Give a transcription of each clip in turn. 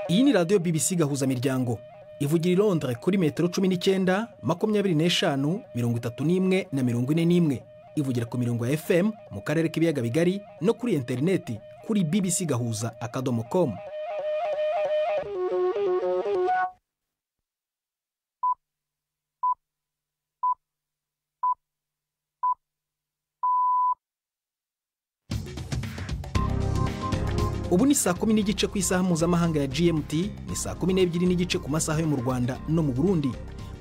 Iyi ni radiyo BBC Gahuzamiryango ivugira i Londres kuri metero 19, 25, 31 na 41. Ivugira ku mirongo ya FM mu karere k'ibiyaga bigari no kuri interineti kuri bbcgahuza.com. Ubu ni saa 10:15 ku isaha mpuzamahanga ya GMT, ni saa 12:15 ku masaha yo mu Rwanda no mu Burundi.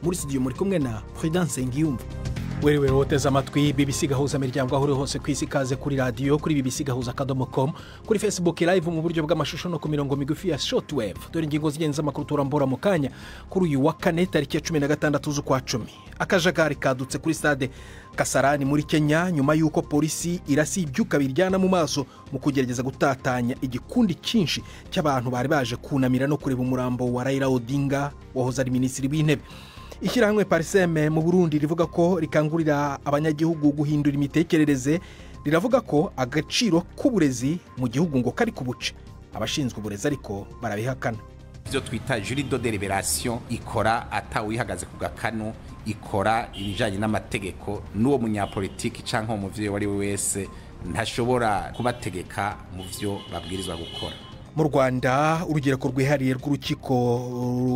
Muri studio muri kumwe na Prudence Ngiyumva. Wewe woteze amatwi BBC Gahuza miryango aho uri hose ku isi, kaze kuri radio kuri bbcgahuza.com, kuri Facebook live mu buryo bw'amashusho no ku mirongo migufi ya shortwave. Dore ingingo zigenza amakuru turambura mu kanya kuri uyu wa kane tariki ya 16 z'ukwa 10. Akajagari kadutse kuri stade Kasarani muri Kenya nyuma y'uko polisi irasi ibyuka biryana mu maso mu kugerageza gutatanya igikundi cyinshi cy'abantu bari baje kunamira no kureba umurambo wa Raila Odinga wahoze ari minisitiri w'intebe. Ishyirahamwe Pariseme mu Burundi rivuga ko rikangurira abanyagihugu guhindura imitekerereze, riravuga ko agaciro k'uburezi mu gihugu ngo kari kubuce. Abashinzwe uburezi ariko barabihakana. Ibyo twita jury de deliberation ikora atawihagaze ku gakanu, ikora ibijanye n'amategeko, n'uwo munyapolitiki canke umuvyeyi wari we wese ntashobora kubategeka mu vyo babwirizwa gukora. Mu Rwanda urugereko rwihariye rw'urukiko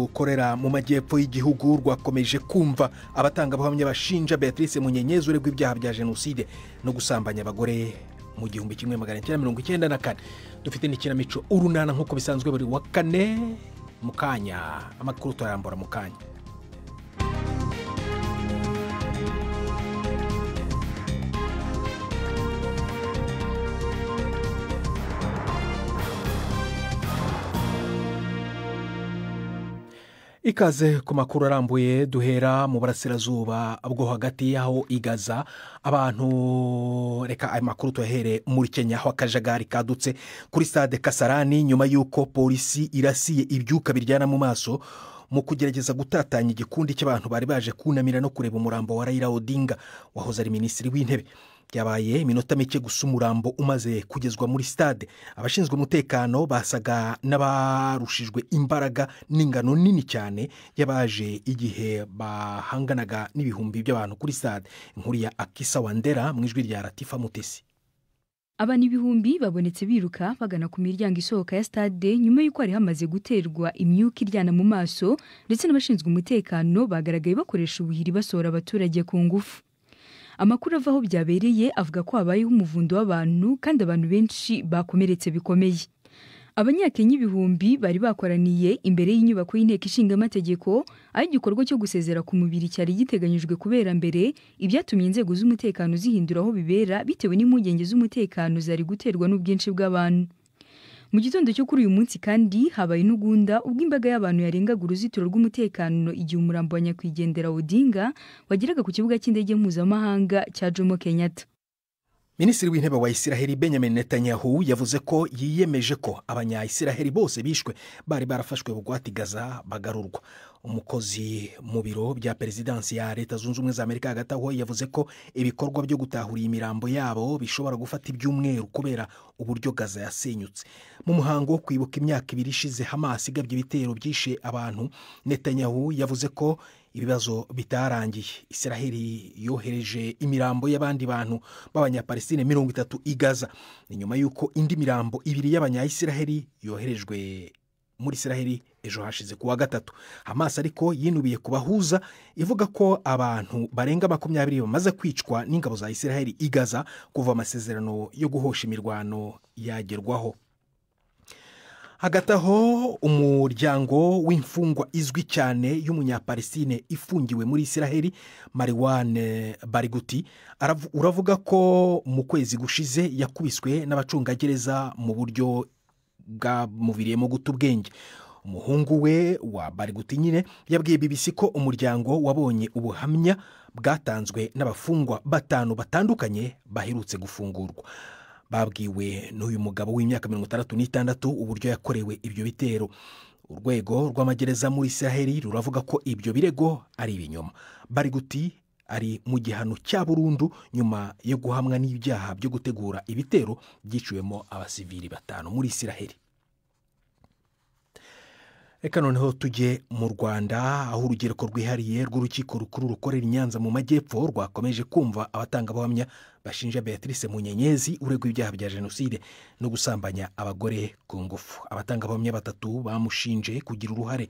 rukorera mu majyepfo y'igihugu rwakomeje kumva abatangabuhamya bashinja Beatrice Munyenyezi uregwa ibyaha bya jenoside no gusambanya abagore mu 1994. Dufite n'ikinamico Urunana nk'uko bisanzwe buri wa kane mu kanya. Amakuru turayambura mu kanya. Ikaze ku makuru arambuye duhera mu burasirazuba bwo hagati aho i Gaza abantu, reka aya makuru tuyahere muri Kenya aho akajagari kadutse kuri stade Kasarani nyuma y'uko polisi irasiye ibyuka biryana mu maso mu kugerageza gutatanya igikundi cy'abantu bari baje kunamira no kureba umurambo wa Raila Odinga wahoze ari minisitiri w'intebe. Byabaye iminota mike gusa umurambo umaze kugezwa muri stade. Abashinzwe umutekano basaga n'abarushijwe imbaraga n'ingano nini cyane yabaje igihe bahanganaga n'ibihumbi by'abantu kuri stade. Inkuru ya Akisa Wandera mu ijwi rya Latifa Mutesi. Abantu ibihumbi babonetse biruka bagana ku miryango isohoka ya stade nyuma y'uko hari hamaze guterwa imyuka iryana mu maso, ndetse n'abashinzwe umutekano bagaragaye bakoresha ubuhiri basohora abaturage ku ngufu. Amakuru ava aho byabereye avuga ko habayeho umuvundo w'abantu kandi abantu benshi bakomeretse bikomeye. Abanyakenya ibihumbi bari bakoraniye imbere y'inyubako y'inteko ishinga amategeko aho igikorwa cyo gusezera ku mubiri cyari giteganyijwe kubera mbere, ibyatumye inzego z'umutekano zihindura aho bibera bitewe n'impungenge z'umutekano zari guterwa n'ubwinshi bw'abantu. Mu gitondo cyo kuri uyu munsi kandi habaye intugunda ubwo imbaga y'abantu yarengaga uruzitiro rw'umutekano igihe umurambo wa nyakwigendera Odinga wageraga ku kibuga cy'indege mpuzamahanga cya Jomo Kenyatta. Minisitiri w'intebe wa Isiraheli Benjamin Netanyahu yavuze ko yiyemeje ko abanya-Isiraheli bose bishwe bari barafashwe bugwate Gaza bagarurwa. Umukozi mu biro bya perezidansi ya Leta Zunze Ubumwe za Amerika hagati aho yavuze ko ibikorwa byo gutahura imirambo yabo bishobora gufata ibyumweru kubera uburyo Gaza yasenyutse. Mu muhango wo kwibuka imyaka 2 ishize Hamas igabye ibitero byishe abantu, Netanyahu yavuze ko ibibazo bitarangiye. Isiraheli yohereje imirambo y'abandi bantu b'abanyapalestine 30 i Gaza. Ni nyuma y'uko indi mirambo 2 y'abanya-Isiraheli yoherejwe muri Isiraheli ejo hashize kuwa gatatu. Hamas ariko yinubiye kubahuza ivuga ko abantu barenga 20 bamaze kwicwa n'ingabo za Isiraheli i Gaza kuva amasezerano yo guhosha imirwano yagerwaho. Hagati aho umuryango w'imfungwa izwi cyane y'umunyapalestine ifungiwe muri Isiraheli Marwan Barghouti uravuga ko mu kwezi gushize yakubiswe n'abacungagereza mu buryo bwamuviriyemo guta ubwenge. Umuhungu we wa Barghouti nyine yabwiye BBC ko umuryango wabonye ubuhamya bwatanzwe n'abafungwa 5 batandukanye baherutse gufungurwa. Babwiwe n'uyu mugabo w'imyaka 66 uburyo yakorewe ibyo bitero. Urwego rw'amagereza muri Isiraheli ruravuga ko ibyo birego ari ibinyoma. Barghouti ari mu gihano cya burundu nyuma yo guhamwa n'ibyaha byo gutegura ibitero byiciwemo abasivili 5 muri Isiraheli. Reka noneho tujye mu Rwanda, aho urugereko rwihariye rw'urukiko rukuru rukorera i Nyanza mu majyepfo rwakomeje kumva abatangabuhamya bashinja Beatrice Munyenyezi uregwa ibyaha bya jenoside no gusambanya abagore ku ngufu. Abatangabuhamya batatu bamushinje kugira uruhare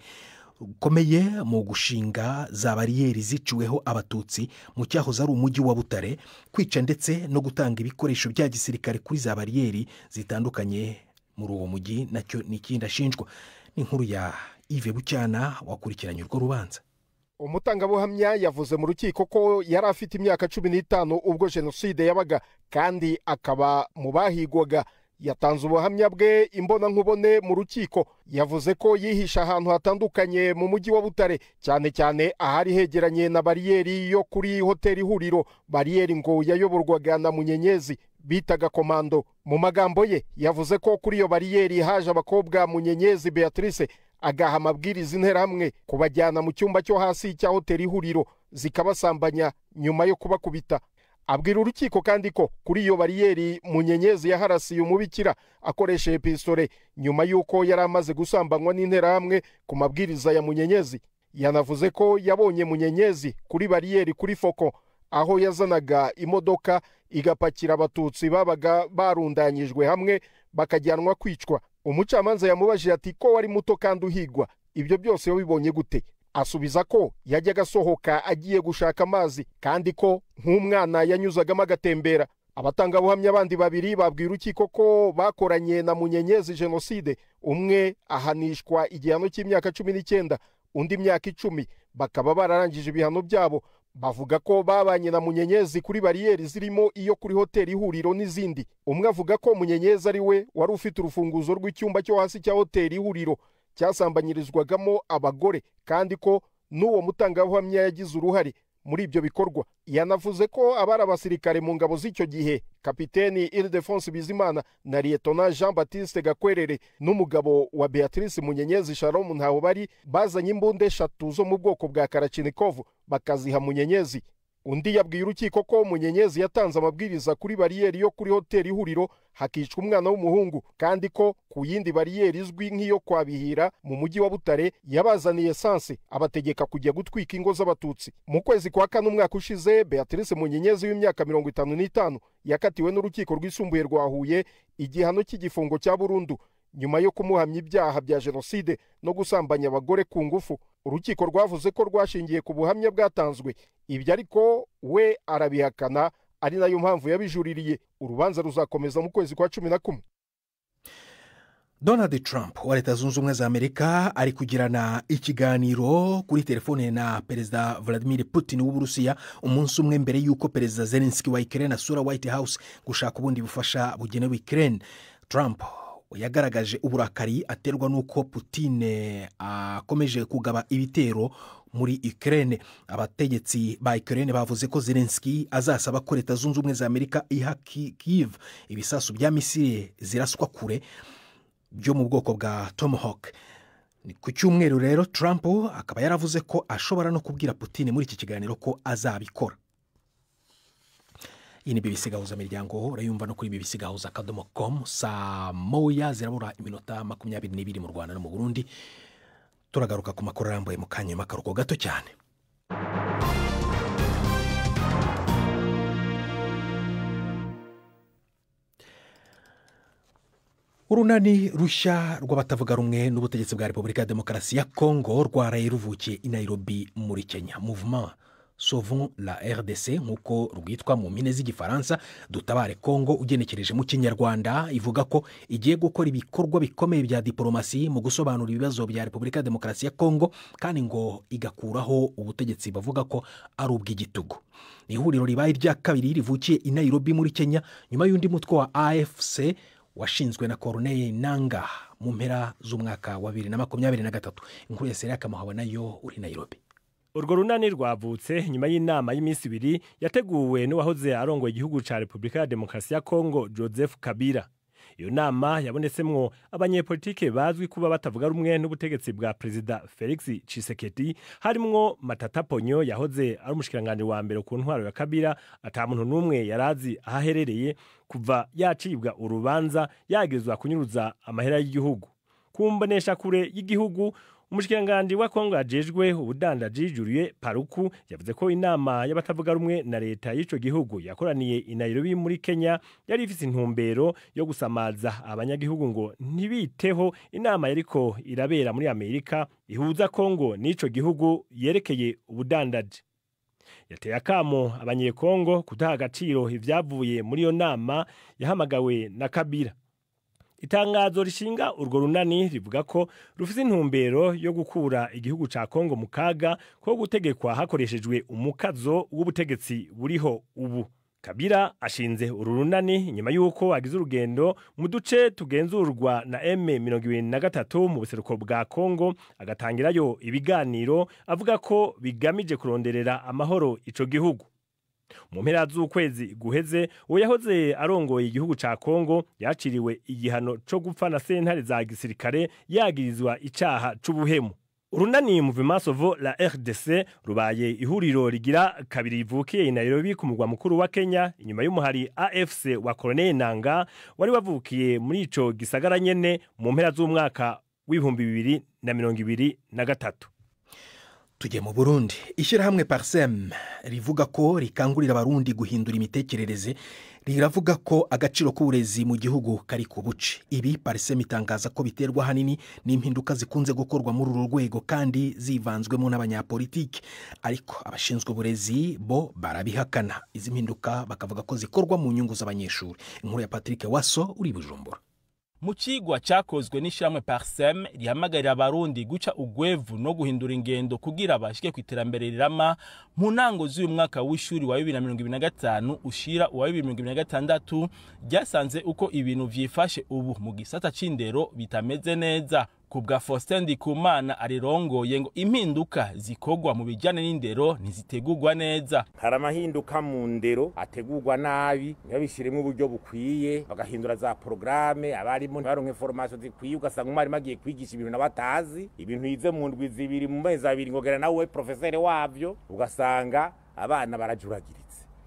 rukomeye mu gushinga za bariyeri ziciweho Abatutsi mu cyahoze ari umujyi wa Butare, kwica ndetse no gutanga ibikoresho bya gisirikare kuri za bariyeri zitandukanye muri uwo mujyi, nacyo ni ikindi ashinjwa. Inkuru ya Yves Bucyana wakurikiranye urwo rubanza. Umutangabuhamya yavuze mu rukiko ko yari afite imyaka 15 ubwo jenoside yabaga, kandi akaba mu bahigwaga. Yatanze ubuhamya bwe imbonankubone mu rukiko. Yavuze ko yihisha ahantu hatandukanye mu mujyi wa Butare, cyane cyane ahari hegeranye na bariyeri yo kuri hoteli Ihuriro, bariyeri ngo yayoborwaga na Munyenyezi bitaga Komando. Mu magambo ye yavuze ko kuri iyo bariyeri haje abakobwa Munyenyezi Beatrice agaha amabwiriza Interahamwe kubajyana mu cyumba cyo hasi cya hoteli Ihuriro zikabasambanya nyuma yo kubakubita. Abwira urukiko kandi ko kuri iyo bariyeri Munyenyezi yaharasiye umubikira akoresheje pistole nyuma y'uko yari amaze gusambanywa n'Interahamwe ku mabwiriza ya Munyenyezi. Yanavuze ko yabonye Munyenyezi kuri bariyeri kuri Foko, aho yazanaga imodoka igapakira Abatutsi babaga barundanyijwe hamwe bakajyanwa kwicwa. Umucamanza yamubajije ati ko wari muto kandi uhigwa, ibyo byose wabibonye gute? Asubiza ko yajyaga asohoka agiye gushaka amazi, kandi ko nk'umwana yanyuzagamo agatembera. Abatangabuhamya bandi babiri babwira urukiko ko bakoranye na Munyenyezi jenoside, umwe ahanishwa igihano cy'imyaka 19, undi imyaka 10, bakaba bararangije ibihano byabo. Bavuga ko babanye na Munyenyezi kuri bariyeri zirimo iyo kuri hoteli Ihuriro n'izindi. Umwe avuga ko Munyenyezi ari we wari ufite urufunguzo rw'icyumba cyo hasi cya hoteli Ihuriro cyasambanyirizwagamo abagore, kandi ko n'uwo mutangabuhamya yagize uruhare muri ibyo bikorwa. Yanavuze ko abari abasirikare mu ngabo z'icyo gihe, Kapiteni Ildefonse Bizimana na Liyetona Jean Baptiste Gakwerere n'umugabo wa Beatrice Munyenyezi Shalom Ntahobari, bazanye imbunda 3 zo mu bwoko bwa Kalachnikov bakaziha Munyenyezi. Undi yabwiye urukiko ko Munyenyezi yatanze amabwiriza kuri bariyeri yo kuri hoteli Ihuriro hakicwa umwana w'umuhungu, kandi ko ku yindi bariyeri izwi nk'iyo kwa Bihira mu mujyi wa Butare yabazaniye esanse abategeka kujya gutwika ingo z'Abatutsi. Mu kwezi kwa kane umwaka ushize, Beatrice Munyenyezi w'imyaka 55 yakatiwe n'urukiko rwisumbuye rwa Huye igihano cy'igifungo cya burundu nyuma yo kumuhamya ibyaha bya jenoside no gusambanya abagore ku ngufu. Urukiko rwavuze ko rwashingiye ku buhamya bwatanzwe, ibyo ariko we arabihakana, ari nayo mpamvu yabijuririye. Urubanza ruzakomeza mu kwezi kwa 11. Donald Trump wa Leta Zunze Ubumwe za Amerika ari kugirana ikiganiro kuri telefone na Perezida Vladimir Putin w'Uburusiya, umunsi umwe mbere y'uko Perezida Zelensky wa Ukraine asura White House gushaka ubundi bufasha bugenewe Ukraine. Trump yagaragaje uburakari aterwa n'uko Putin akomeje kugaba ibitero muri Ukraine. Abategetsi ba Ukraine bavuze ko Zelensky azasaba ko Leta Zunze Ubumwe za Amerika iha Kiev ibisasu bya misile ziraswa kure byo mu bwoko bwa Tomahawk. Ku cyumweru rero Trump akaba yaravuze ko ashobora no kubwira Putin muri iki kiganiro ko azabikora. Iyi ni BBC Gahuza Miryango, urayumva no kuri bbcgahuza.com. Saa 1 zirabura iminota 22 mu Rwanda no mu Burundi. Turagaruka ku makuru arambuye mu kanya makaruko gato cyane. Urunani rushya rw'abatavuga rumwe n'ubutegetsi bwa Repubulika ya Demokarasi ya Kongo rwaraye ruvukiye i Nairobi muri Kenya. Mouvement Sauvons la RDC nk'uko rwitwa mu mpine z'Igifaransa, Dutabare Kongo ugenekereje mu Kinyarwanda, ivuga ko igiye gukora ibikorwa bikomeye bya diplomasi mu gusobanura ibibazo bya Repubulika ya Demokarasi ya Kongo, kandi ngo igakuraho ubutegetsi bavuga ko ari ubw'igitugu. Ni ihuriro ribaye irya kabiri rivukiye i Nairobi muri Kenya nyuma y'undi mutwe wa AFC washinzwe na Corneille Nangaa mu mpera z'umwaka wa 2023. Inkuru ya Seraka Muhawe nayo uri Nairobi. Urwo runani rwavutse nyuma y'inama y'iminsi ibiri yateguwe n'uwahoze arongoye igihugu ca Repubulika ya Demokarasi ya Kongo Joseph Kabila. Iyo nama yabonetsemwo abanyepolitike bazwi kuba batavuga rumwe n'ubutegetsi bwa Perezida Felix Tshisekedi, harimwo Matata Ponyo yahoze ari umushikiranganje wa mbere ku ntwaro ya Kabila, ata muntu n'umwe yarazi ahaherereye kuva yacibwa urubanza yagezwa kunyuruza amahera y'igihugu. Kumbonesha kure y'igihugu Umushikiranganji wa Kongo ajejwe ubudandaji Julien Paluku yavuze ko inama y'abatavuga rumwe na leta y'ico gihugu yakoraniye i Nairobi muri Kenya yari ifise intumbero yo gusamaza abanyagihugu ngo ntibiteho inama yariko irabera muri Amerika ihuza Kongo n'ico gihugu yerekeye ubudandaji. Yateye akamo abanyekongo kudaha agaciro ivyavuye muri iyo nama yahamagawe na Kabila. Itangazo rishinga urwo runani rivuga ko rufise intumbero yo gukura igihugu ca Kongo mu kaga ko gutegekwa hakoreshejwe umukazo w'ubutegetsi buriho ubu. Kabila ashinze uru runani nyuma y'uko agize urugendo mu duce tugenzurwa na M23 mu buseruko bwa Kongo, agatangirayo ibiganiro avuga ko bigamije kuronderera amahoro ico gihugu. Mu mpera z'ukwezi guheze, uwo yahoze arongoye igihugu ca Kongo yaciriwe igihano co gupfa na sentare za gisirikare yagirizwa icaha c'ubuhemu. Urunani Mouvement Sauvons la RDC rubaye ihuriro rigira kabiri rivukiye i Nairobi ku mugwa mukuru wa Kenya, inyuma y'umuhari AFC wa Colonel Nanga wari wavukiye muri ico gisagara nyene mu mpera z'umwaka w'2023. Tujye mu Burundi. Ishyirahamwe Parsem rivuga ko rikangurira abarundi guhindura imitekerereze, riravuga ko agaciro k'uburezi mu gihugu kari ku buce. Ibi Parsem itangaza ko biterwa hanini n'impinduka zikunze gukorwa muri uru rwego kandi zivanzwemo n'abanyapolitiki, ariko abashinzwe uburezi bo barabihakana. Izi mpinduka bakavuga ko zikorwa mu nyungu z'abanyeshuri. Inkuru ya Patrick Waso uri Bujumbura. Mu cigwa cakozwe n'ishyirahamwe Parsem rihamagarira abarundi guca ugwevu no guhindura ingendo kugira bashike ku iterambere rirama, mu ntango z'uyu mwaka w'ishuri wa 2025 ushira uwa 2026 ryasanze uko ibintu vyifashe ubu mu gisata c'indero bitameze neza. Kubwa Faustin Ndikumana arirongoye, ngo impinduka zikorwa mu bijyane n'indero ntizitegurwa neza. Hari amahinduka mu ndero ategurwa nabi, ntibabishyiremo uburyo bukwiye, bagahindura za porogaramu, abarimu ntibaronke formation zikwiye, ugasanga umwarimu agiye kwigisha ibintu nawe atazi, ibintu yize mu ndwi 2 mu mezi 2 ngogera nawe profeseri wabyo, ugasanga abana barajuragiritse.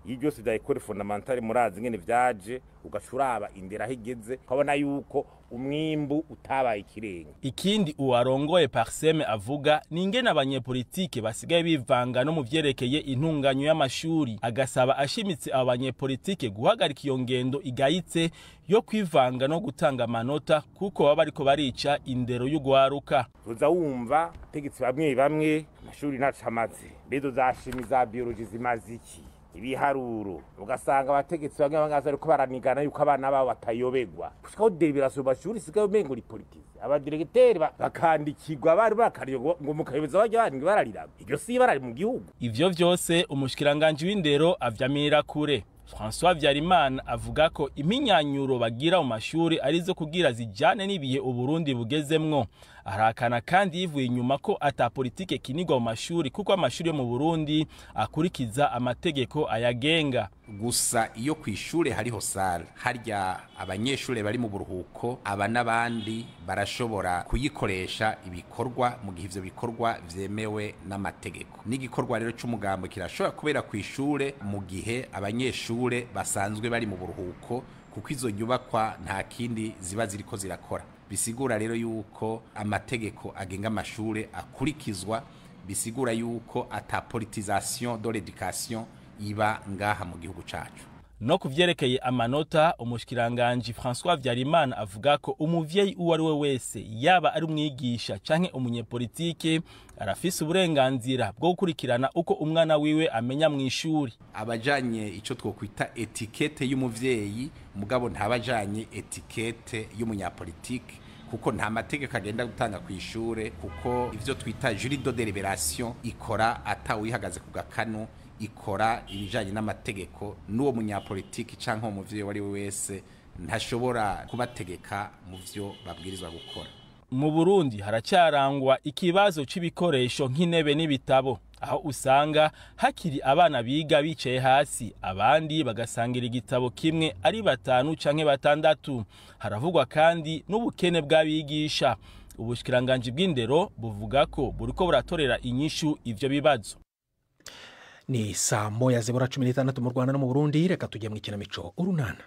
Iyo byose bya école fondamentale murazi ngene vyaje, ugacuraba indera aho igeze, ukabona yuko umwimbu utabaye ikirenga. Ikindi uwarongoye Parsem avuga ni ingene abanyepolitike basigaye bivanga no mu vyerekeye intunganyo y'amashuri, agasaba ashimitse abo banyepolitike guhagarika iyo ngendo igayitse yo kwivanga no gutanga amanota, kuko baba bariko barica indero y'ugwaruka. Uza wumva tegetse bamwe bamwe amashuri ntacamaze, mbezo za shimi za biologie zimaze iki, ibiharuro, ugasanga abategetsi bamwe bamwe bariko baranigana yuko abana babo batayobegwa. Gushikaho deliberation mashuri sigaye umengo ni politize, abadiregiteri bakandikirwa bari bakariyo ngo mukayoboza bajya bandi bararira, iryo si barari mu gihugu. Ivyo vyose umushikiranganje w'indero avyamira kure. François Habyarimana avuga ko iminyanyuro bagira mu mashuri arizo kugira zijane n'ibihe Uburundi bugezemwo. Arahakana kandi yivuye inyuma ko ata politike kinigwa mu mashuri, kuko amashuri yo mu Burundi akurikiza amategeko ayagenga. Gusa iyo kwishure hariho sale, harya abanyeshure bari mu buruhuko, aba n'abandi barashobora kuyikoresha ibikorwa mu gihe ivyo bikorwa vyemewe n'amategeko. N'igikorwa rero c'umugambo kirashobora kubera kwishure mu gihe abanyeshure basanzwe bari mu buruhuko, kuko izo nyubakwa nta kindi ziba ziriko zirakora. Bisigura rero yuko amategeko agenga amashure akurikizwa, bisigura yuko ata politisation de l'éducation iba ngaha mu gihugu cacu. No kuvyerekeye amanota, umushikiranganje François Habyarimana avuga ko umuvyeyi uwo ari we wese, yaba ari umwigisha canke umunyepolitike, arafise uburenganzira bwo gukurikirana uko umwana wiwe amenya mu ishuri. Abajanye ico twokwita etikete y'umuvyeyi, mugabo ntabajanye etikete y'umunyapolitike, kuko nta mategeko agenda gutanga ku ishure, kuko ivyo twita jury de deliberation ikora atawihagaze ku gakanu, ikora ibijanye n'amategeko, n'uwo munyapolitiki canke umuvyeyi wari wese ntashobora kubategeka mu vyo babwirizwa gukora. Mu Burundi haracarangwa ikibazo c'ibikoresho nk'intebe n'ibitabo, aho usanga hakiri abana biga bicaye hasi, abandi bagasangira igitabo kimwe ari 5 canke 6. Haravugwa kandi n'ubukene bw'abigisha. Ubushikiranganje bw'indero buvuga ko buriko buratorera inyishu ivyo bibazo. Ni saa 1:16 mu Rwanda no mu Burundi. Reka tujye mu ikinamico Urunana.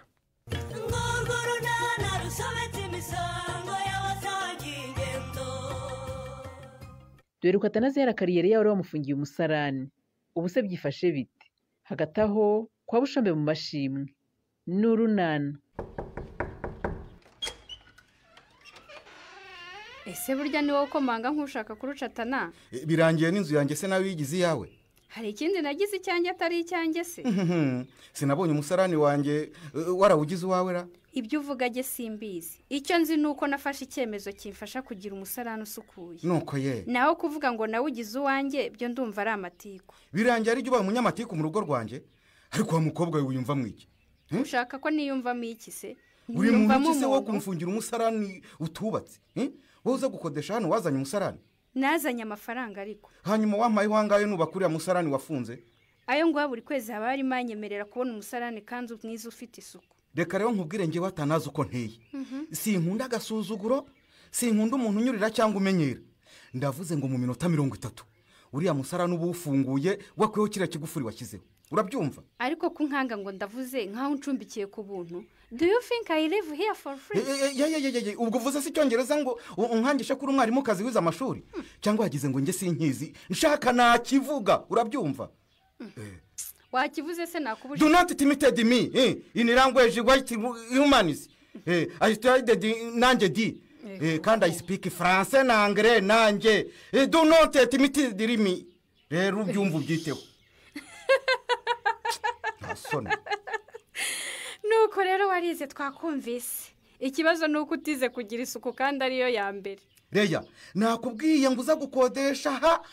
Dore ko Atanazi yarakariyeri yawe bamufungiye umusarani. Ubu se byifashe bite? Hagati aho kwa Bushombe mu mashimwe n'urunana. Ese burya ni wowe ukomanga nk'ushaka kurucatana? Birangiye n'inzu yanjye se nawe yigize iyawe? Hari ikindi nagize icyanjye atari icyanjye se? Sinabonye umusarani wanjye warawugize uwawe ra? Ibyo uvuga jye simbizi. Icyo nzi ni uko nafashe icyemezo kimfasha kugira umusarani usukuye. Nuko ye. Naho kuvuga ngo nawugize uwanjye byo ndumva ari amatiku. Birangiye ari ubaye umunyamatiku mu rugo rwanjye? Ariko wa mukobwa we wiyumvamo iki? Ushaka ko niyumvamo iki se? Uri muntu ki se wo kumfungira umusarani utubatse? Wowe uza gukodesha hano wazanye umusarani? Nazanye amafaranga ariko. Hanyuma wampaye wangaye nuba kuriya musarani wafunze? Ayo nguha buri kwezi haba harimo anyemerera kubona umusarani kandi mwiza ufite isuku. Reka rero nkubwire ngewe Atanazi uko nteye. Sinkunda agasuzuguro, sinkunda umuntu unyurira cyangwa umenyera. Ndavuze ngo mu minota 30 uriya musarani uba ufunguye wakweho kiriya kigufuri washyizeho. Urabyumva? Ariko kunkanga ngo ndavuze nkaho uncumbikiye ku buntu. Do you think I live here for free? Ye ubwo uvuze si icyongereza ngo unkangishe kuri umwarimu kazi wize amashuri cyangwa yagize ngo nge sinkizi nshaka nakivuga. Urabyumva? Wakivuze se nakubuje. Do not intimidate me in language white humans. I studied nanjye di kandi I speak français na anglais nanjye. Do not intimidate me. Rero ubyumva ubyiteho. Nuko rero warize twakumvise. Ikibazo nuko utize kugira isuku kandi ariyo ya mbere. Reya, nakubwiye ngo uza gukodesha ha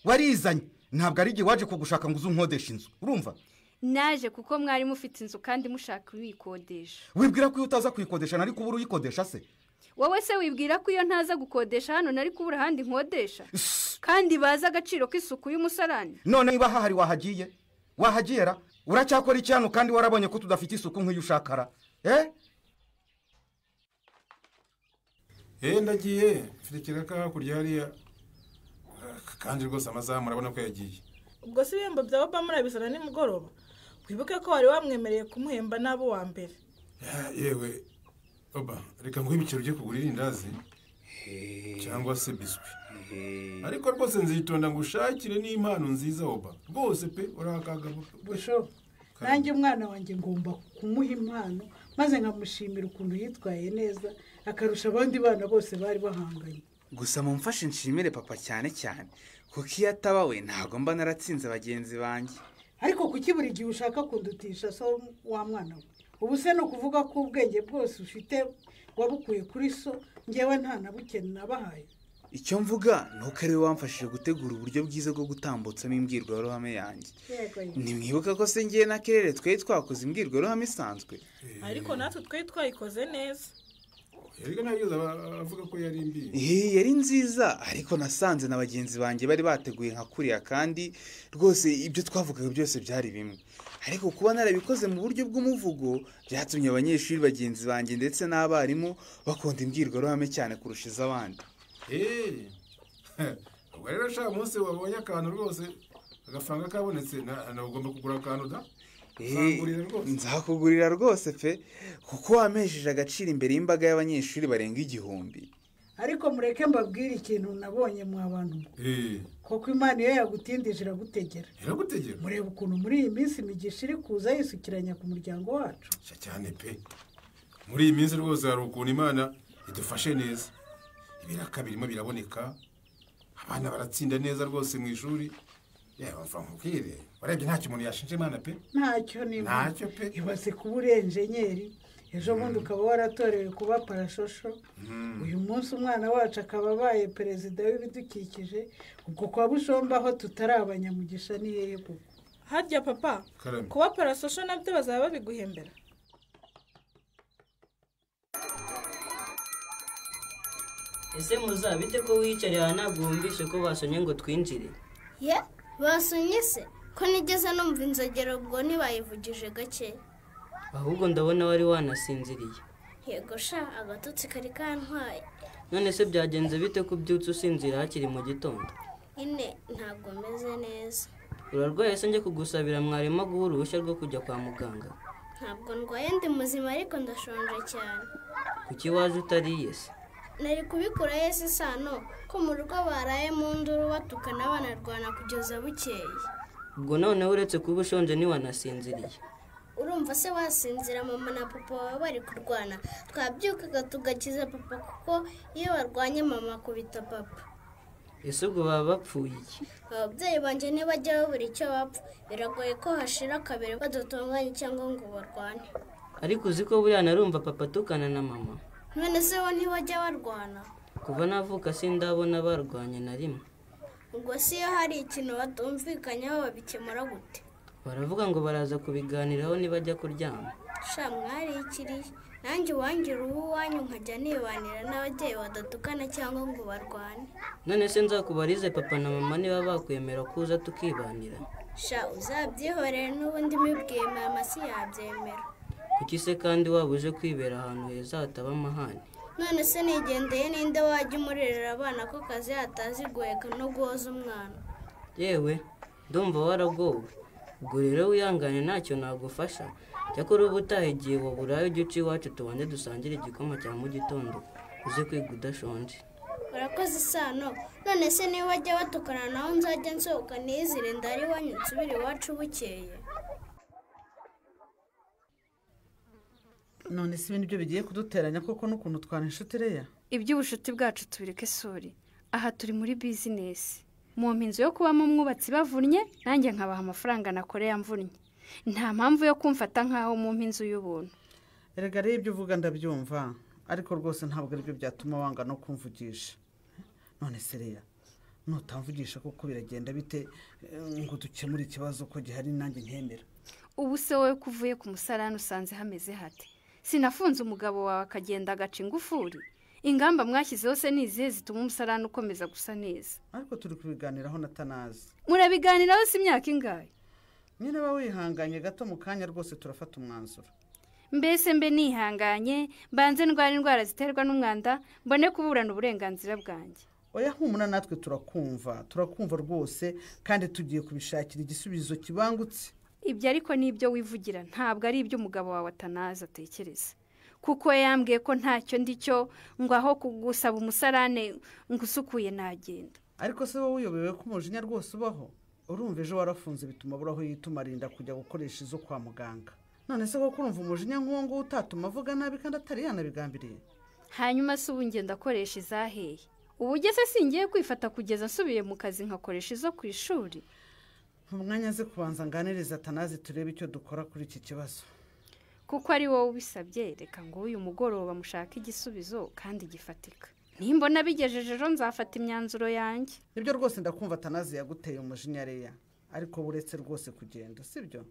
warizanye. Ntabwo ari igihe waje kugushaka ngo uze unkodeshe inzu. Urumva? Naje kuko mwari mufite inzu kandi mushaka uyikodesha. Wibwira ko iyo utaza kuyikodesha nari kubura uyikodesha se? Wowe se wibwira ko iyo ntaza gukodesha hano nari kubura ahandi nkodesha? Kandi baza agaciro k'isuku y'umusarani. None niba hahari wahagiye? Wahagera uracyakora iki hano kandi warabonye ko tudafite isuku nk'iyo ushakara? Ndagiye mfite ikiraka hakurya hariya kandi rwose amazamu urabona ko yagiye. Ubwo si ibihembo bya Obama murabizana nimugoroba? Wibuke ko wari wamwemereye kumuhemba n'abo wa mbere. Yewe Oba, reka nguhe ibiciro ujye kugura irindazi cyangwa se biswi. Ariko rwose nzitonda ngo ushakire n'impano nziza Oba. Rwose pe urakagabo. Busho, nanjye umwana wanjye ngomba kumuha impano maze nkamushimira ukuntu yitwaye neza akarusha abandi bana bose bari bahanganye. Gusa mumfashe nshimire papa cyane cyane kuko iyo ataba we ntabwo mba naratsinze bagenzi banjye. Ariko kuki buri gihe ushaka kundutisha so wa mwana we? Ubu se no kuvuga ko ubwenge bwose ufite wabukuye kuri so, ngewe nta nabukene nabahaye. Icyo mvuga nuko ari we wamfashije gutegura uburyo bwiza bwo gutambutsamo imbwirwaruhame yanjye. Nimwibuka ko se ngiye na Kerere twari twakoze imbwirwaruhame isanzwe. Ariko natwe twari twayikoze neza. Erega nageze avuga ko yari mbi. Yari nziza ariko nasanze na bagenzi banjye bari bateguye nka kuriya kandi rwose ibyo twavugaga byose byari bimwe. Ariko kuba narabikoze mu buryo bw'umuvugo byatumye abanyeshuri bagenzi banjye ndetse n'abarimu bakunda imbwirwaruhame cyane kurusha iz'abandi. Ubwo rero sha munsi wabonye akantu rwose agafaranga kabonetse na ugomba kugura akantu da? Nzakugurira rwose pe kuko wamesheje agaciro imbere y'imbaga y'abanyeshuri barenga 1000. Ariko mureke mbabwire ikintu nabonye mu bantu. Koko Imana iyo yagutindije iragutegera. Iragutegera. Murebe ukuntu muri iyi minsi imigisha iri kuza yisukiranya ku muryango wacu. Cyane pe. Muri iyi minsi rwose hari ukuntu Imana idufashe neza. Ibiraka birimo biraboneka. Abana baratsinda neza rwose mu ishuri. Yewe mva nkubwire, urebye ntacyo umuntu yashinje Imana pe. Ntacyo ni ntacyo pe. Ibaze kuba urenjenyeri ejo bundi ukaba waratorewe kuba parashosho. Uyu munsi umwana wacu akaba abaye perezida w'ibidukikije. Ubwo kwa Bushomba aho tutari abanyamugisha ni hehe koko? Harya papa, kuba parashosho nabyo bazaba babiguhembera? Ese muzabite ko wiyicariye aha ntabwo wumvise ko basomye ngo twinjire? Ye, basomye se ko nigeze numva inzogera ubwo ntibayivugije gake. Ahubwo ndabona wari wanasinziriye. Yego sha, agatotsi kari kantwaye. None se byagenze bite ko ubyutse usinzira hakiri mu gitondo? Ine ntabwo meze neza. Urarwaye se njye kugusabira mwarimu aguha uruhushya rwo kujya kwa muganga? Ntabwo ndwaye, ndi muzima ariko ndashonje cyane. Kuki waje utariye se? Nari kubikora yese Sano ko mu rugo baraye mu nduru batukana banarwana kugeza bukeye. Ubwo noneho uretse kuba ushonje ntiwanasinziriye. Urumva se wasinzira mama na papa baba bari kurwana? Twabyukaga tugakiza papa kuko iyo barwanye mama akubita papa. Ese ubwo baba bapfuye iki? Ababyeyi banjye ntibajya babura icyo bapfa, biragoye ko hashira kabiri badatonganye cyangwa ngo barwane. Ariko uzi ko buriya narumva papa atukana na mama. None se bo ntibajya barwana? Kuva navuka sindabona barwanye na rimwe. Ubwo si iyo hari ikintu batumvikanyeho babikemura gute? Baravuga ngo baraza kubiganiraho nibajya kuryama. Sha mwarikiriye, nanjye uwangira uw'iwanyu nkajya nibanira n'ababyeyi badatukana cyangwa ngo barwane. None se nzakubarize papa na mama niba bakwemera ko uza tukibanira? Sha uzabyihorere, n'ubundi mibwiye mama si yabyemera. Kuki se kandi waba uje kwibera ahantu heza hataba amahane? None se nigendeye ninde wajya umurerera abana ko kazi atazi guheka no guhoza umwana? Yewe ndumva waragowe. Ubwo rero wihangane ntacyo nagufasha. Cyakora uba utaha igihe waburaye ujye uca iwacu tubanze dusangire igikoma cya mu gitondo, uze kwiga udashonje. Urakoze Sano. None se niba bajya batukana naho nzajya nsohoka nizire ndari iwanyu nsubire iwacu bukeye? None se ibintu byo bigiye kuduteranya koko n'ukuntu twana inshuti Reya? Iby'ubushuti bwacu tubireke sori. Aha turi muri bizinesi. Mu inzu yo kubamo umwubatsi bavunnye, nanjye nkabaha amafaranga nakoreye amvunnye. Nta mpamvu yo kumfata nkaho mu inzu y'ubuntu. Erega rero ibyo uvuga ndabyumva, ariko rwose ntabwo aribyo byatuma wanga no kumvugisha. None se Reya, nutamvugisha koko biragenda bite ngo dukemure ikibazo ko gihari nanjye nkemera? Ubu se wowe kuvuye ku musarani usanze hameze hate? Sinafunze umugabo wawe akagenda agaca ingufuri. Ingamba mwashyizeho se ni izihe zituma umusarani ukomeza gusa neza? Ariko turi kubiganiraho na Tanazi. Murabiganiraho si imyaka ingahe? Nyine ba wihanganye gato mu kanya rwose turafata umwanzuro. Mbese mbe nihanganye, mbanze ndwara indwara ziterwa n'umwanda, mbone kuburana uburenganzira bwanjye. Oya humura, natwe turakumva, turakumva rwose kandi tugiye kubishakira igisubizo kibangutse. Ibyo ariko nibyo wivugira, ntabwo ari ibyo umugabo wawe Atanazi atekereza. Kuko yambwiye ko ntacyo ndicyo ngo aho kugusaba umusarane ngo usukuye nagenda. Ariko se wowe uyobewe ko umujinya rwose ubaho? Urumva ejo warafunze bituma abura aho yituma arinda kujya gukoresha izo kwa muganga. None se koko urumva umujinya nk'uwo nguwo utatuma avuga nabi kandi atari yanabigambiriye? Hanyuma se ubu ngenda akoresha izaheye? Ubu ugeze singiye kwifata kugeza nsubiye mu kazi nkakoresha izo ku ishuri. Mu mwanya aze kubanza nganiriza Atanazi turebe icyo dukora kuri iki kibazo. Kuko ari wowe ubisabye, reka ngo uyu mugoroba mushake igisubizo kandi gifatika. Nimbona bigejeje ejo nzafata imyanzuro yanjye. Nibyo rwose ndakumva Atanazi yaguteye umujinya Reya, ariko buretse rwose kugenda, sibyo?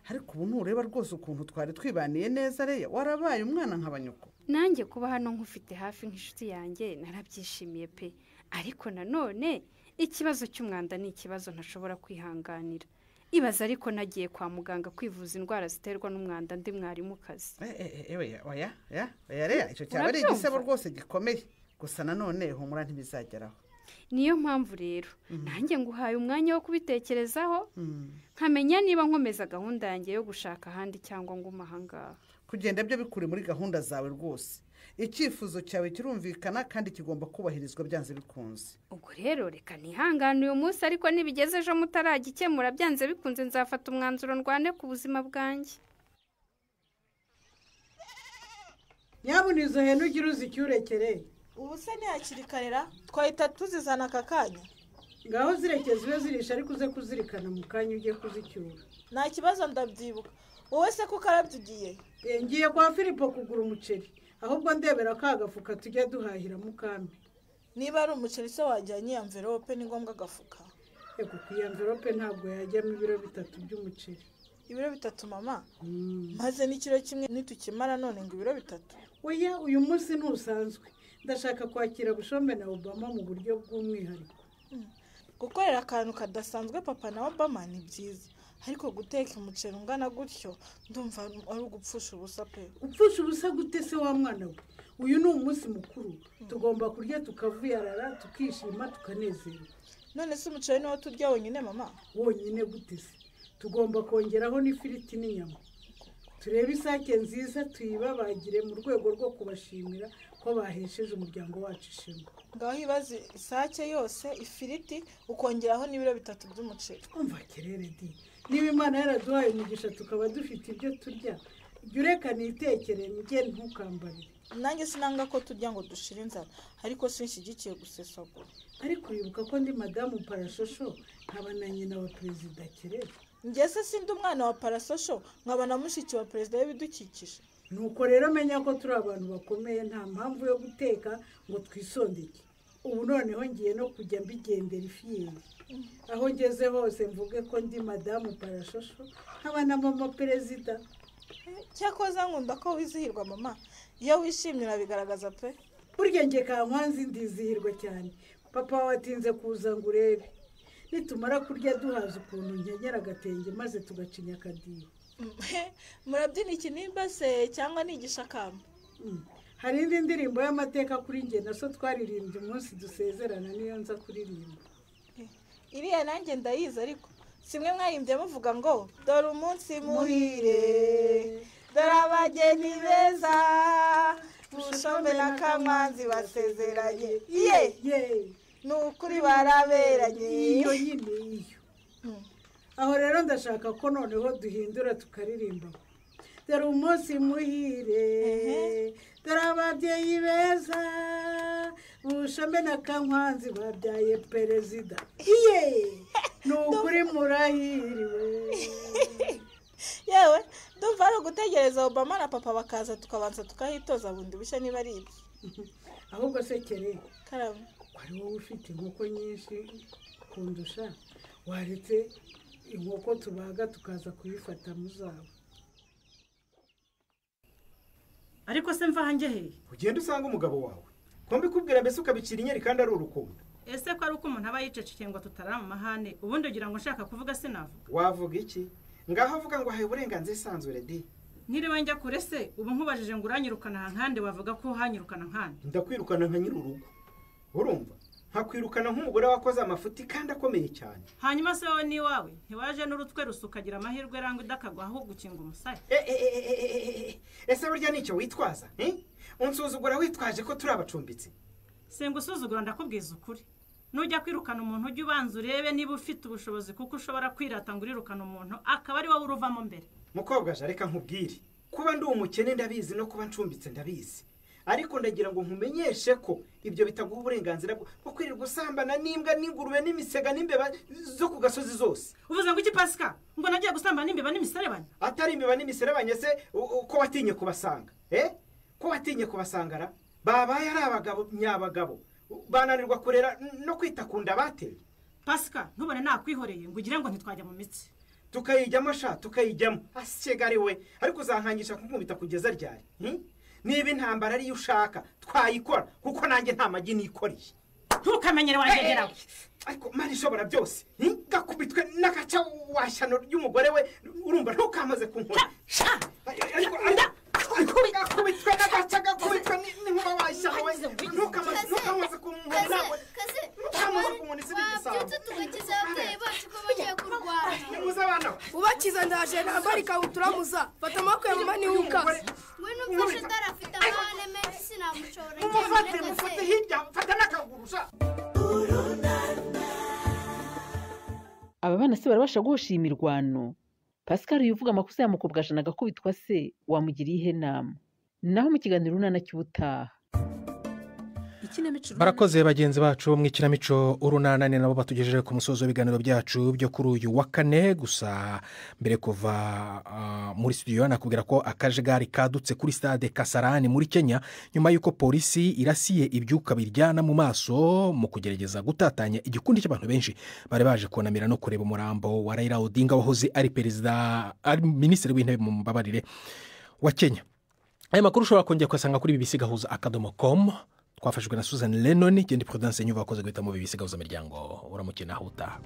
Ariko ubu ntureba rwose ukuntu twari twibaniye neza Reya, warabaye umwana nk'abanyuko. Nanjye kuba hano nkufite hafi nk'inshuti yanjye narabyishimiye pe, ariko nanone ikibazo cy'umwanda ni ikibazo ntashobora kwihanganira. Ibaza ariko nagiye kwa muganga kwivuza indwara ziterwa n'umwanda ndi mwarimu kazi. Oya oya Reya, icyo cyaba ari igisebo rwose gikomeye. Gusa nanone humura ntibizageraho. Niyo mpamvu rero nanjye nguhaye umwanya wo kubitekerezaho, nkamenya niba nkomeza gahunda yanjye yo gushaka ahandi cyangwa nguma ahangaha. Kugenda byo bikure muri gahunda zawe rwose. Icyifuzo cyawe kirumvikana kandi kigomba kubahirizwa byanze bikunze. Ubwo rero reka nihangane uyu munsi, ariko nibigeze ejo mutaragikemura byanze bikunze nzafata umwanzuro ndwane ku buzima bwanjye. Nyabuna izo hene ugira uzicyurekere. Ubu se ntihakiri karera twahita tuzizana aka kanya. Ngaho zirekeze ube zirisha, ariko uze kuzirikana mu kanya ujye kuzicyura. Nta kibazo ndabyibuka. Wowe se ko ukarabye ugiye? Ngiye kwa Filipo kugura umuceri, ahubwo ndebera ka gafuka tujya duhahira mukami. Niba ari umuceri se wajyanye iya mverope, ni ngombwa agafuka? Ego, ku iya mverope ntabwo yajyamo ibiro 3 by'umuceri. Ibiro 3 mama? Maze n'ikiro kimwe nitukimara none ngo ibiro 3? Oya, uyu munsi ntusanzwe. Ndashaka kwakira Bushombe na Obama mu buryo bw'umwihariko. Gukorera akantu kadasanzwe papa na Obama ni byiza, ariko guteka umuceri ungana gutyo ndumva ari ugupfusha ubusa pe. Upfusha ubusa gute se wa mwana we? Uyu ni umunsi mukuru, tugomba kurya tukavuyarara, tukishima, tukanezerwa. None se umuceri niwo turya wonyine mama? Wonyine gute se? Tugomba kongeraho n'ifiriti n'inyama. Turebe isake nziza tuyibabagire mu rwego rwo kubashimira Ko bahesheje umuryango wacu ishema. Ngaho ibaze isake yose, ifiriti, ukongeraho n'ibiro 3 by'umuceri. Umva Kerere di, niba Imana yaraduhaye umugisha tukaba dufite ibyo turya, jya ureka nitekere njye ntukambarire. Nanjye sinanga ko turya ngo dushire inzara, ariko sinshyigikiye gusesagura. Ariko wibuka ko ndi madamu Parashosho, nkaba na nyina wa perezida Kerere. Njye se sindi umwana wa Parasosho, nkaba na mushiki wa perezida w'ibidukikije? Nuko rero menya ko turi abantu bakomeye, nta mpamvu yo guteka ngo twisondeke. Ubu noneho ngiye no kujya mbigendera ifiyeri, aho ngeze hose mvuge ko ndi madamu Parashosho, nkaba na mama perezida. Cyakoze nkunda ko wizihirwa mama, iyo wishimye urabigaragaza pe. Burya njye Kankwanzi ndizihirwa cyane. Papa watinze kuza ngo urebe. Nitumara kurya duhaza ukuntu nkenyera agatenge maze tugacinya akadiho. Murabyina ikinimba se cyangwa ni igishakamba? Hari indi ndirimbo y'amateka kuri njye na so twaririmbye umunsi dusezerana, niyo nza kuririmba. Iriya nanjye ndayizi, ariko simwe mwayimbye muvuga ngo dore umunsi muhire, dore abageni beza, Bushombe na Kankwanzi basezeranye. Ye ni ukuri baraberanye. Iyo nyine iyo. Aho rero ndashaka ko noneho duhindura tukaririmba dore umunsi muhire, dore ababyeyi beza, Bushombe na Kankwanzi babyaye perezida. Iye ni ukuri murahiriwe. Yewe ndumva ari ugutegereza Obama na papa bakaza tukabanza tukahitoza bundi bushya niba ari ibyo. Ahubwo se Kerere, karame, ko ari wowe ufite inkoko nyinshi kundusha, waretse inkoko tubaga tukaza kuyifata muzawe. Ariko se mva hanjye he? Ugenda usanga umugabo wawe ko mbikubwira mbese ukabicira inyeri kandi ari urukundo. Ese ko ari uko umuntu aba yicecekeye ngo tutarara mu mahane, ubundi ugira ngo nshaka kuvuga sinavuga? Wavuga iki? Ngaho avuga ngo ahaye uburenganzira isanzure di. Ntiriwe njya kure se, ubu nkubajije ngo uranyirukana nkande wavuga ko uhanyirukana nkande? Ndakwirukana nka nyiri urugo. Urumva? Nkakwirukana nk'umugore wakoze amafuti kandi akomeye cyane. Hanyuma se wowe n'iwawe ntiwaje n'urutwe rusukagira amahirwe rangwa idakagwa aho gukinga umusaya. Ese burya nicyo witwaza? Unsuzugura witwaje ko turi abacumbitsi? Singusuzugura, ndakubwiza ukuri. Nujya kwirukana umuntu ujye ubanza urebe niba ufite ubushobozi, kuko ushobora kwirata ngo urirukana umuntu akaba ari wowe uruvamo mbere. Mukobwa je reka nkubwire, kuba ndi umukene ndabizi no kuba ncumbitse ndabizi, ariko ndagira ngo nkumenyeshe ko ibyo bitaguha uburenganzira bwo kwirirwa usambana n'imbwa n'ingurube n'imisega n'imbeba zo ku gasozi zose. Uvuze ngo iki Pasika? Ngo nagiye gusambana n'imbeba n'imiserebanya? Atari imbeba n'imiserebanya se ko watinye kubasanga? Ko watinye kubasangara? Babaye ari abagabo nyabagabo, bananirwa kurera no kwita ku nda bateye. Pasika ntubone nakwihoreye ngo ugire ngo ntitwajya mu mitsi. Tukayijyamo sha, tukayijyamo. Asigari we, ariko uzankangisha kunkubita kugeza ryari? Niba intambara ariyo ushaka twayikora, kuko nanjye nta magi nikoreye. Ntukamenyere wangegerawe. Ariko Mari ishobora byose, gakubitwe n'agaca washyano ry'umugore we, urumva ntukamaze kunkora. Ariko gakubitwe n'agaca, gakubitwe n'inkuba washyano we, ntukamaze kunkora. Ntukamaze kunkora isi n'igisabo. Wabyutse tugakiza ababyeyi bacu ko bagiye kurwana. Nimuze abana. Ubakiza ndaje nambara ikabutura muza. Fata amaboko ya mama niwe ukaze. Ngwino umfashe dore afite amahane menshi sinamushobora. Mumufate, mufate hirya, fata n'akaguru sha. Aba bana se barabasha guhosha iyi mirwano? Pascal uvuga amakosa ya Mukobwajana agakubitwa se wamugiriye ihe nama? Naho mu kiganiro Urunana cy'ubutaha. Barakoze bagenzi bacu mu ikinamico Urunana, ni nabo batugejeje ku musozo w'ibiganiro byacu byo kuri uyu wa kane. Gusa mbere kuva muri studio nakubwira ko akajagari kadutse kuri stade Kasarani muri Kenya nyuma y'uko polisi irasiye ibyuka biryana mu maso mu kugerageza gutatanya igikundi cy'abantu benshi bari baje kunamira no kureba umurambo wa Raila Odinga wahoze ari perezida, ari minisitiri w'intebe mu mbabarire wa Kenya. Aya makuru ushobora kongera kuyasanga kuri bbc.com. Twafashijwe na Susan Lennon, Gendi Prudence Nyuva wakoze guhitamo BBC Gahuza Miryango. Uramukina aho utaha.